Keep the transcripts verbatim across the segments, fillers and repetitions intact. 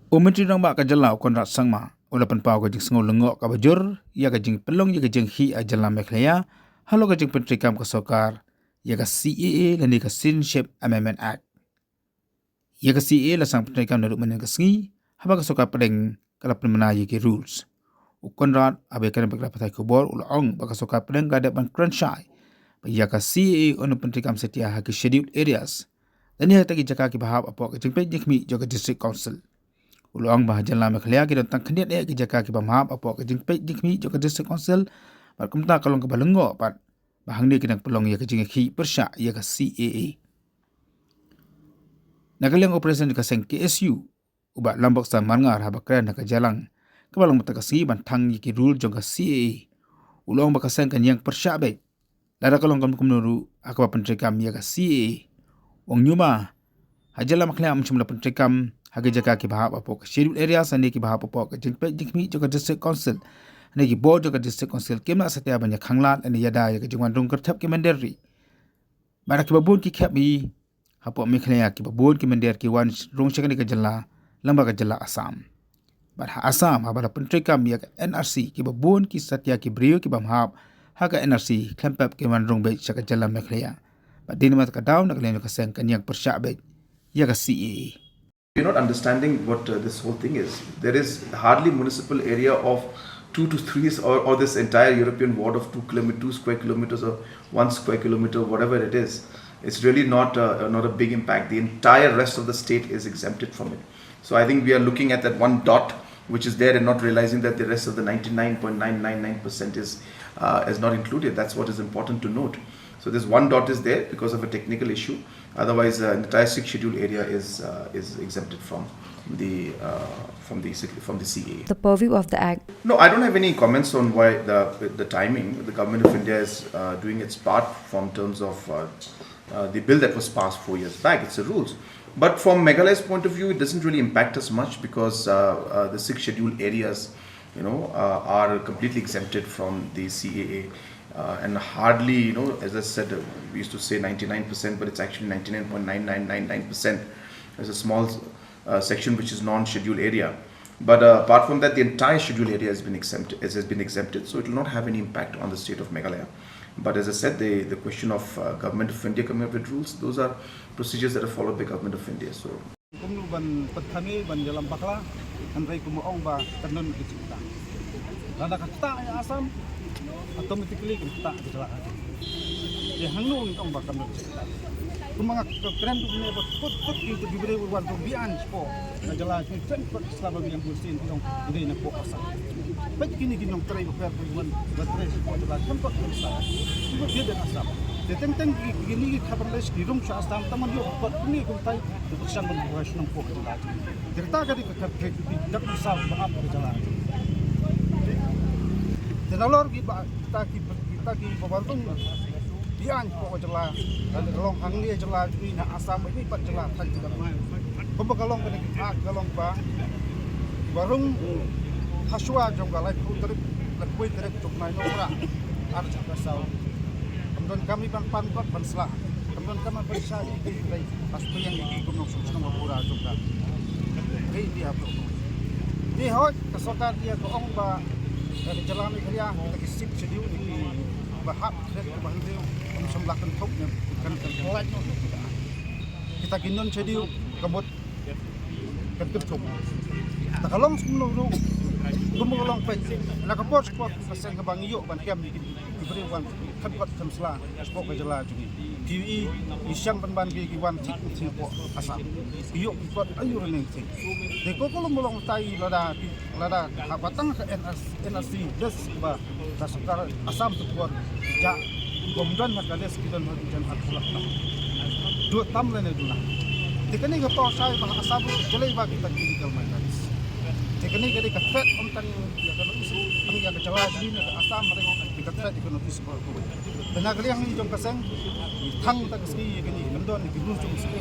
U Myntri Rangbah ka jylla u Conrad Sangma u la pynpaw ka jingsngew lyngngoh kaba jur ïa ka jingpynlong ïa ka jingkhih ha jylla Meghalaya halor ka jingpyntreikam ka sorkar ïa ka C A A lane ka Citizenship Amendment Act. Ïa ka C A A la sdang pyntreikam naduh mynnin ka sngi haba ka sorkar pdeng ka la pynbna ïa ki rules. U Conrad haba ïakren bad ki lad pathai khubor u la ong ba ka sorkar pdeng ka la dep ban kren shai ba ïa ka C A A yn pyntreikam satia ha ki Scheduled Areas lane ha kita ki jaka kiba hap hapoh ka jingpeit jingkhmih jong ka District Council. U la ong ba ha jylla Meghalaya ki don tang khyndiat eh ki jaka kiba hap hapoh ka jingpeit jingkhmih jong ka District Council bad kumta ka long kaba lyngngoh bad ba hangne ki dang pynlong ïa ka jingïakhih pyrshah ïa ka C A A. Na ka liang u President ka seng K S U u Bah Lambokstar Marngar haba kren ha ka jingïalang kaba long mynta ka sngi ban thang ïa ki rule jong ka C A A, u la ong ba ka seng kan ïeng pyrshah beit lada ka long kumno kumno ruh ha kaba pyntreikam ïa ka C A A. U ong, ñiuma ha jylla Meghalaya ym shym la pyntreikam ha ki jaka kiba hap hapoh ka Scheduled Areas lane kiba hap hapoh ka jingpeit jingkhmih jong ka District Council lane ki bor jong ka District Council kim lah satia ban ïa khanglad lane ïada ïa ka jingwan rung kyrthep ki mynder ri. Bad ha kiba bun ki khep hi hapoh Meghalaya kiba bun ki mynder ki wan rung sha kane ka jylla lyngba ka jylla Assam. Bad ha Assam haba la pyntreikam ïa ka N R C kiba bun ki satia ki briew kiba hap ha ka N R C khlem pep ki wan rung beit sha ka jylla Meghalaya. Bad dei namar kata ka daw na ka liang jong ka seng kan ïeng pyrshah beit ïa ka C A A. You're not understanding what uh, this whole thing is. There is hardly municipal area of two to three or, or this entire European ward of two kilometers, two square kilometers or one square kilometer, whatever it is. It's really not uh, not a big impact. The entire rest of the state is exempted from it. So I think we are looking at that one dot which is there and not realizing that the rest of the ninety-nine point nine nine nine percent is uh, is not included. That's what is important to note. So this one dot is there because of a technical issue. Otherwise, uh, the entire sixth schedule area is uh, is exempted from the uh, from the from the C A A. The purview of the act. No, I don't have any comments on why the the timing. The government of India is uh, doing its part from terms of uh, uh, the bill that was passed four years back. It's the rules. But from Meghalaya's point of view, it doesn't really impact us much because uh, uh, the sixth schedule areas, you know, uh, are completely exempted from the C A A. Uh, and hardly, you know, as I said, uh, we used to say ninety-nine percent, but it's actually ninety-nine point nine nine nine nine percent. There's a small uh, section which is non-scheduled area. But uh, apart from that, the entire scheduled area has been exempted. Has been exempted, so it will not have any impact on the state of Meghalaya. But as I said, the, the question of uh, Government of India coming up with rules, those are procedures that are followed by Government of India. So. Kumno ban pyrkhat ban ïalam bakla, hynrei kumno ong ba kan don ki jingktah. Lada ka ktah ïa Assam, automatically kan ktah ïa ka jylla. Te hangno ngi ong ba kan don jingktah. Kumba nga kren tu ne ba kut kut ki tu ki briew wan tu biang spo. Ka jylla ki fen kut sla ba biang kursin ki ong dei na po Assam. Peit kine ki nongtrei ba pher ba wan ba trei spo jylla fen kut fen sla. Ki ba biang Assam. Te teng teng ki kine ki khabar leh ki rung sha Assam tang man ïoh kut kine kumtai. Te ba shan ban ba shnong po ka jylla. Te kata ka dei ka khat ka dei ka dei ka sap ba ap ka jylla. Te nalor ki ba kita ki kita ki ba wan tung biang ko ka jylla. Ka long hangne jylla ni na Assam ni pat jylla thang jylla. Kumba ka long ka dei ka ka long ba ba rung hashwa jong ka lai phew tarik lai phew tarik jong nai nong ra ar jong ka saw. Kam don kam i ban pan kot ban sla. Kam don kam ban sha i ki dei. Pas pyrshang ïa ki kum nongshong shnong ba pura jong ka. Dei India bro. Dei hoi ka sorkar India ka ong ba ka jylla Meghalaya kita ki sixth schedule ïa ki ba hap kret ba hynriew kum shym la kynthup ne kan kan lait noh ne kita. Kita ki non schedule ka mut kan kynthup. Ta ka long sum long ruh kum ka long peit na ka por sport ka seng ka bang ïoh ban kem ïa ki briew wan kan kot kan sla sport ka jylla jong ngi. Ki i i shang ban ban ki ki wan thik thik ko Assam. Ki ïoh ki kot ayu running thik. Te ko ko long long tai lada ki lada ha batang ka N R C N R C des ba ka sorkar Assam tu ko ja bom don ha ka des ki don ha ki jan ha pulak tam. Dua tam le ne duna. Te kane ka por sai ba Assam jolai ba kita ki legal migrants. Te kane ka dei ka threat ym tang ïa ka notice tang ïa ka jylla jong ngi ne ka Assam re. Dei ka threat ïa ka notice ba Te na ka liang ni jong ka seng, thang ta ka sngi ïa kani, kan don ki bun jong ka sngi,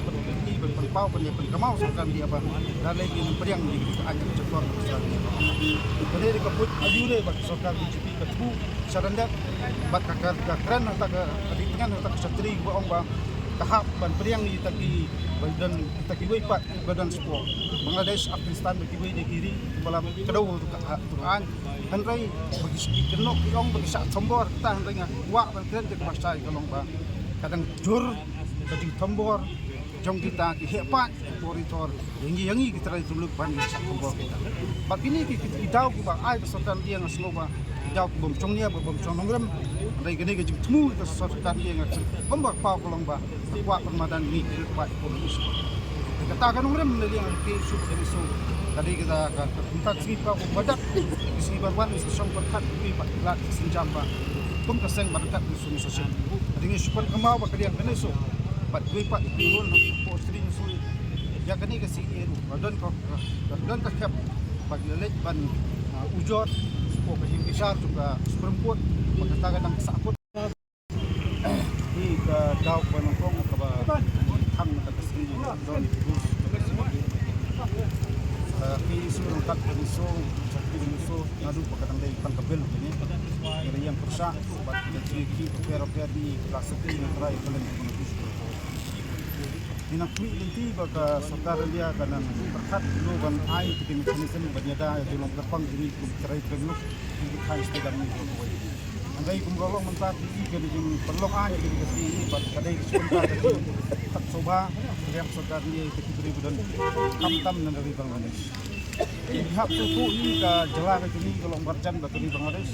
ban pynpaw, ban pynkammaw sorkar India ba, da lei ki nang pdiang ïa kani ka aiñ ka jingkor ka sorkar India. Ka dei ka put ayu re ba ka sorkar B J P ka thmu, sha ryndet, bad ka kar, ka kren hata ka, ka dei tngen hata ka shatri ba ong ba, Ka hap ban pdiang ïa kita ki, ba don kita kiwei pat ba don sport. Bangladesh, Afghanistan, ba kiwei de ki ri ba la kdew ruh ka, ruh ka aiñ. Hynrei ba ki, ki kynnoh ki ong ba ki shah thombor kita, hynrei nga kwah ban kren ïa ka ba shai ka long ba ka dang jur ka jingthombor jong kita ki heh paid por i tor. Ïa ngi, ïa ngi ki trai tymluk ban ngi shah thombor kita. Bad kine ki, ki, ki daw kiba ai ka sorkar India nga sngew ba ki daw ki bym shong nia, ba bym shong nongrim. Hynrei kane ka jingthmu ka sorkar India nga sngew ba ka paw ka long ba ka kwah pynmadan ngi ki paid por i tor. Kata ka nongrim na liang ka issue ka issue. Ka dei kata ka, ka kumta sngi ka ba dak ki sngi ba wan ki shong pyrkhat ki pat ki lad ki sienjam ba kum ka seng ba dak ki sum sa shem. Ka dei ngi shu pynkhamaw ba ka liang kane issue. Bad kiwei pat ki run ha por sri issue. Ïa kane ka sngi ruh ba don ka, ba don ka khep ba ki leit ban, ah, ujor sha ka jingkishar jong ka Supreme Court ba kata ka dang sahkut. Hi ka daw ba nyngkong kaba khang na ka sngi don bus. Ka issue ryngkat ka issue, ka issue naduh ba ka dang dei tang ka bill kane. Ka dei ïa pyrshah bad ka dei ki ka pher pher di plastik na trai ka leng ka na bus. Ngi nang khmih lynti ba ka sorkar India ka nang pyrkhat ïa ban ai ki mechanism ban ïada ïa ki long kyrpang jong ngi kum trai trai luk ki ki thaiñ sdang ngi kum kawei. Hynrei kum ka long mynta ki i ka dei jingpynlong aiñ ki dei ka sngi bad ka dei ka sngewbha ka jingpynlong sobha ka sorkar India ïa ki briew ba don khamtam na ka ri Bangladesh. Ki hap sngewthuh ïa ka jylla ka jong ngi ka long marjan bad ka ri Bangladesh.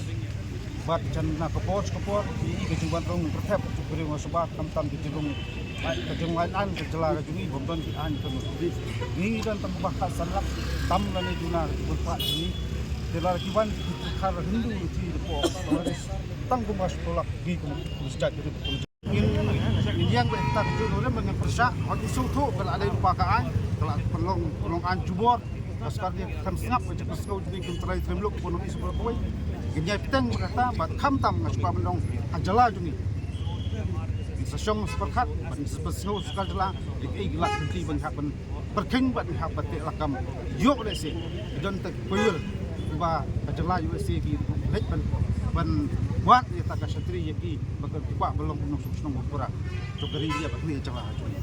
Bad jan na ka por sha ka por ki i ka jingwan rung pyrthep ka briew nga sngewbha khamtam ka jingrung ka jinglaiñ aiñ ka jylla ka jong ngi bym don ki aiñ ka ngi. Ngi don tang ba khatsan lak tam lane duna ka jingwan pah jong ngi. Te lada ki wan ki khar Hindu ki dei por tang kumba shiphew lak ngi kum kum sdang ki dei kum. Ngin, ngin ïeng bad kata ka jingïalam ba ngin pyrshah, hok ïa sngewthuh ka la dei lypa ka aiñ, ka la pynlong, pynlong aiñ jubor. Ka sorkar India kan sngap ka jingpynsngew jong ngi kum trai trai muluk, kum nongïalam sha baroh kawei. Ngin ïai bteng bad kata, bad khamtam nga sngewbha ban ong ha jylla jong ngi. Ngin sa shong sa pyrkhat, bad ngin sa pynsngew sorkar jylla ïa kaei ka lad ka lynti ba ngi hap ban pyrkhing bad ngi hap ban teh lakam ïoh lehse. Ki don ta ki pyrshah ba ka jylla ïoh lehse ki leit ban, ban wad ïa ta ka shatri ïa ki ba ki kwah ban long kum nongshong shnong ba pura. Jong ka ri ïa ba kane ka jylla ha jong ngi.